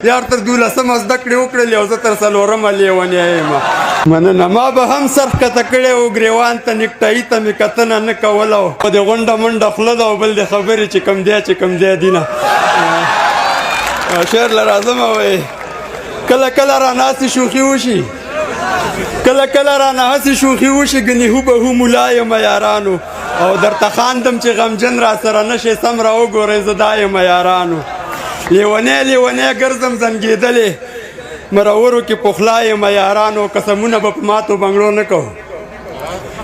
یار تر دولسمه زده کړې وکړلې او زه تر څلورمه لیونی یم. مننه. ما به هم سر ښکته کړی و، ګریوان ته نیکټایي ته مې کتنه نه کوله. په دې غونډه منډه خوله ده او بل د خبرې چې کوم دی چې کوم دی دي نه. شعر له راځم. وایي کله کله رانه هسې شوخي وشي، کله کله رانه هسې شوخي وشي، ګنې هو به هو ملا یم یارانو، او درته خاندم چې غمجن را سره نه شې، سم را وګورئ زه دا یم یارانو. لیونی لیونی ګرځم زنګېدلې مرورو کې پخلا یم یارانو. قسمونه به په ماتو بنګړو نه کوو،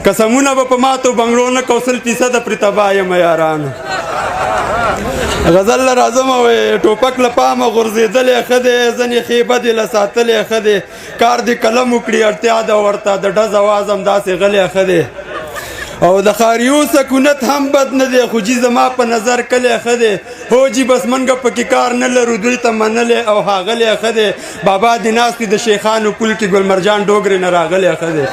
قسمونه به په ماتو بنګړو نه کوو، 100% پرې تباه یم یارانو. غزل له راځم. وایي ټوپک له پامه غورځېدلی ښه دی، ځینې ښې بدې له ساتلی ښه دی، کار دې قلم وکړي اړتیا ده ورته، د ډز اواز هم داسې غلی ښه دی، او د ښاریو سکونت هم بد نه دی، خو جي زما په نظر کلی ښه دی. هو جي بس منګه پکې کار نه لرو، دوی ته منلی او ښاغلی ښه دی، بابا دې ناست د شیخانو پل کې ګل مرجان ډوګرې نه راغلی ښه دی،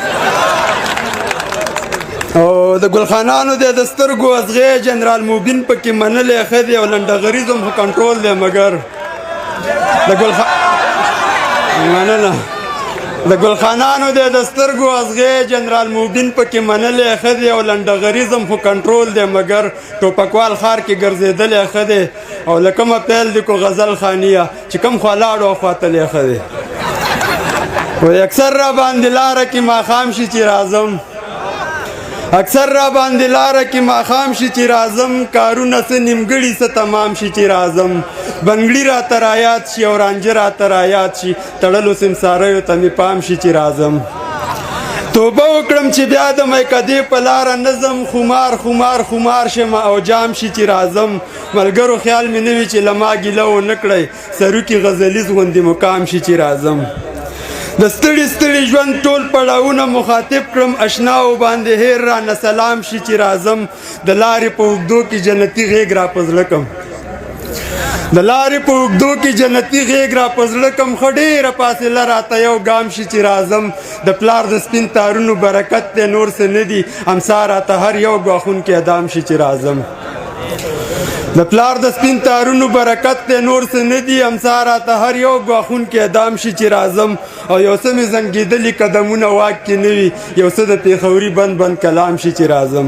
او د ګلخانانو دی د سترګو ازغی جنرال مبین پکې منلی ښه دی، او لنډغریزم خو کنټرول دی مګر د ګلخان. مننه. د ګلخانانو دی د سترګو ازغی جنرال مبین پکې منلی ښه دی، او لنډغریزم خو کنټرول دی مګر ټوپکوال ښار کې ګرځېدلی ښه دی، او له کومه پیل دې کو غزل خانیه چې کوم خوا لاړو خوا تللی ښه دی. وایي اکثر را باندې لاره کې ماښام شي چې راځم، اکثر را باندې لاره کې ماښام شي چې راځم، کارونه څه نیمګړي څه تمام شي چې راځم، بنګړي راته رایاد شي او رانجه راته رایاد شي، تړلو سمساریو ته مې پام شي چې راځم. توبه وکړم چې بیا د میکدې په لاره نه ځم، خمار خمار خمار شم او جام شي چې راځم، ملګرو خیال مې نه وي چې له ما ګیله ونه کړئ، سروکي غزلیز غوندې مقام شي چې راځم. د ستړي ستړي ژوند ټول پړاوونه مخاطب کړم، اشناو باندې هیر رانه سلام شي چې راځم، د لارې په اوږدو کې جنتي غېږ را په زړه کم، د لارې په اوږدو کې جنتي غېږ را په زړه کم، ښه ډېره فاصله راته یو ګام شي چې راځم. د پلار د سپین تارونو برکت دی نور څه نه دي، امسا راته هر یو ګواښونکی ادام شي چې راځم. د پلار د سپین تارونو برکت دی نور څه نه دي، امسا راته هر یو ګواښونکی ادام شي چې راځم، او یو څه مې زنګېدلي قدمونه واک کې نه وي، یو څه د پېښوري بند بند کلام شي چې راځم.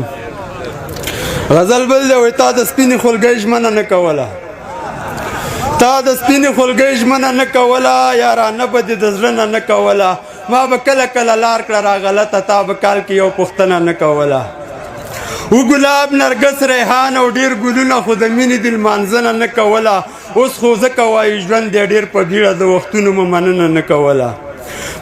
غزل بل دی. وایي تا د سپینې خولګۍ ژمنه نه کوله، تا د سپینې خولګۍ ژمنه نه کوله، یارانه به دې د زړه نه نه کوله، ما به کله کله لار کړه راغلته، تا به کال کې یو پوښتنه نه کوله. و ګلاب نرګس ریحان او ډېر ګلونه، خو د مینې د لمانځنه نه کوله، اوس خو ځکه وایي ژوند دی ډېر په بیړه، د وختونو مو مننه نه کوله.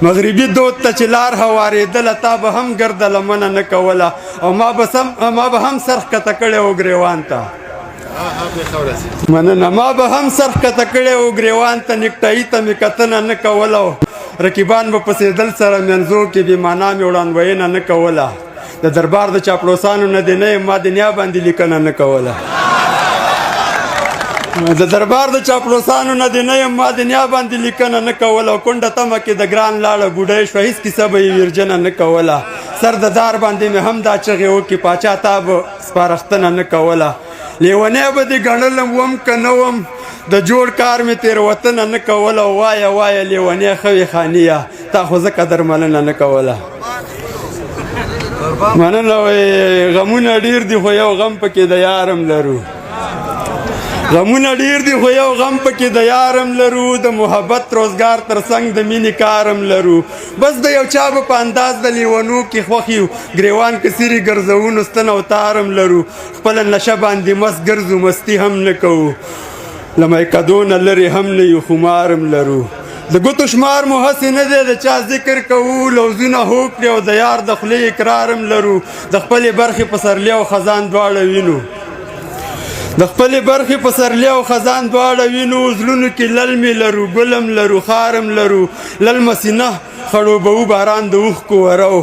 مغربي دود ته چې لار هوارېدله، تا به هم ګرده لمنه نه کوله، او ما به هم سر ښکته کړی و ګریوان ته. مننه. ما به هم سر ښکته کړی و ګریوان ته، نیکټایي ته مې کتنه نه کوله، رقیبان به پسېدل سره منځو کې، بې معنا مې وړاندوینه نه کوله، د دربار د چاپړوسانو نه دی نه یم، ما دنیا باندې لیکنه نه کوله، د دربار د چاپړوسانو نه دی نه یم، ما دنیا باندې لیکنه نه کوله، او کونډه تمه کې د ګران لاړه بوډۍ شوه، هېڅ کیسه به یې ویرجنه نه کوله، سر د دار باندې مې هم دا چغې وکړې، پاچا تا به سپارښتنه نه کوله، لیونی به دې ګڼلم وم که نه وم، د جوړ کار مې تېروتنه نه کوله، وایه وایه لیونی ښه وې خانیه، تا خو ځکه درملنه نه کوله. مننه. وایي غمونه ډېر دي خو یو غم پکې د یارم لرو، غمونه ډېر دي خو یو غم پکې د یارم لرو، د محبت روزګار تر څنګ د مینې کارم لرو، بس د یو چا به په انداز د لیونو کې خوښ یو، ګریوان که څیرې ګرځوو نو ستن او تارم لرو، خپله نشه باندې مست ګرځو مستی هم نه کوو، له میکدو نه لرې هم نه یو خمارم لرو، د ګوتو شمار مو هسې نه دی د چا ذکر کوو، لوظونه هوکړې او د یار د خولې اقرارم لرو، د خپلې برخې پسرلی او خزان دواړه وینو، د خپلې برخې پسرلی او خزان دواړه وینو، زړونو کې للمې لرو، ګلم لرو، خارم لرو، للمه سینه خړوبوو باران د اوښکو ورو،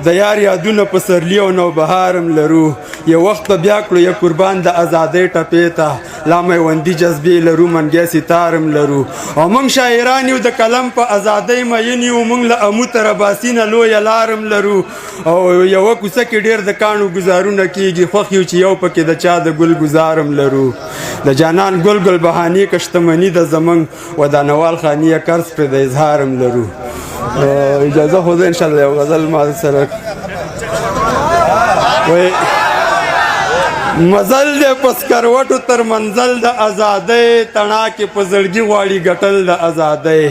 د یار یادونه پسرلی او نوبهارم لرو. یو وخت به بیا کړو یو قربان د ازادۍ ټپې ته، لا میوندي جذبې لرو، منګی ستارم لرو. او موږ شاعران یو د قلم په ازادۍ مین یو، موږ له امو تر اباسینه لویه لارم لرو. او یوه کوڅه کې ډېر د کاڼو ګزارونه کېږي، خوښ یو چې یو پکې د چا د ګل ګزارم لرو. د جانان ګل ګل بهانې که شتمني ده زموږ، ودانوال خاني یې قرض پرې د اظهارم لرو. اجازه خو ده انشاءالله یو غزل ما سره وایي. مزل دی په سکروټو تر منزل د ازادۍ، تڼاکې په زړګي غواړي ګټل د ازادۍ.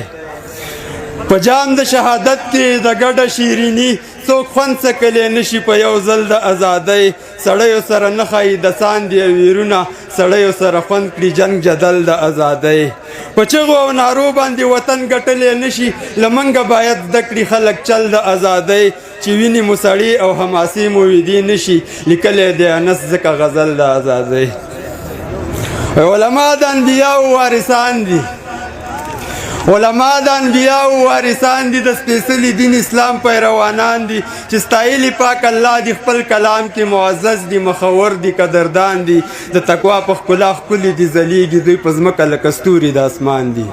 په جام د شهادت کې د ګډه شیریني څوک خوند څکلی نشي په یو ځل د ازادۍ. سړیو سره نه ښایي د ساندې ویرونه، سړیو سره خوند کړي جنګ جدل د ازادۍ. په چغو او نارو باندې وطن ګټلی نشي، له منګه باید زده کړي خلک چل د ازادۍ. چې ویني مو سړې او حماسې مو ویدې نشي، لیکلی دی انس ځکه غزل د ازادۍ. علما د انبیاو وارثان دي، علما د انبیاو وارثان دي، د سپېڅلي دین اسلام پیروانان دي، چې ستایلي پاک الله دي خپل کلام کې معزز دي، مخور دي، قدردان دي، د تقوا په ښکلا ښکلي دي، ځلیږي دوی په ځمکه لکه ستوري د اسمان دي.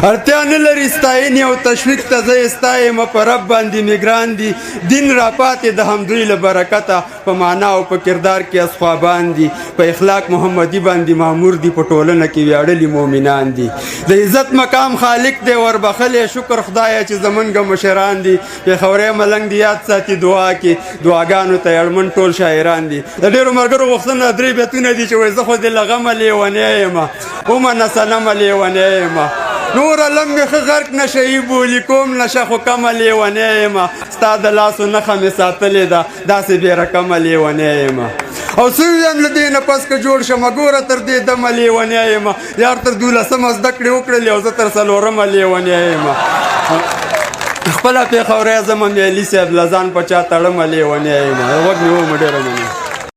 اړتیا نه لري ستاینې او تشویق ته، زه یې ستایم په رب باندې مې ګران دي. دین راپاتې د همدوی له برکته، په معنا او په کردار کې اصحابان دي، په اخلاق محمدي باندې مامور دي، په ټولنه کې ویاړلي مؤمنان دي. د عزت مقام خالق دی وربخلی، شکر خدایه چې زمونږ مشران دي. پېښوری ملنګ دي یاد ساتي دعا کې، دعاګانو ته اړمن ټول شاعران دي. د ډېرو ملګرو غوښتنه درې بیتونه دي چې وایي زه خو دې له غمه لیونی یم، ومنه صنمه لیونی یم، نور علم مې ښه غرق نشه یي بولي، کوم نشه خو کمه لیونی یم، ستا د لاسو نښه مې ساتلې ده، داسې بې رقمه لیونی یم. او څه ویم له دې نه پس که جوړ شم، ګوره تر دې دمه لیونی یم، یار تر دولسمه زده کړې وکړلې او زه تر څلورمه لیونی یم. خپله پېښوری زمه میلي صاحب له ځان په چا تړمه لیونی یم. غوږ مې ومه، ډېره مننه.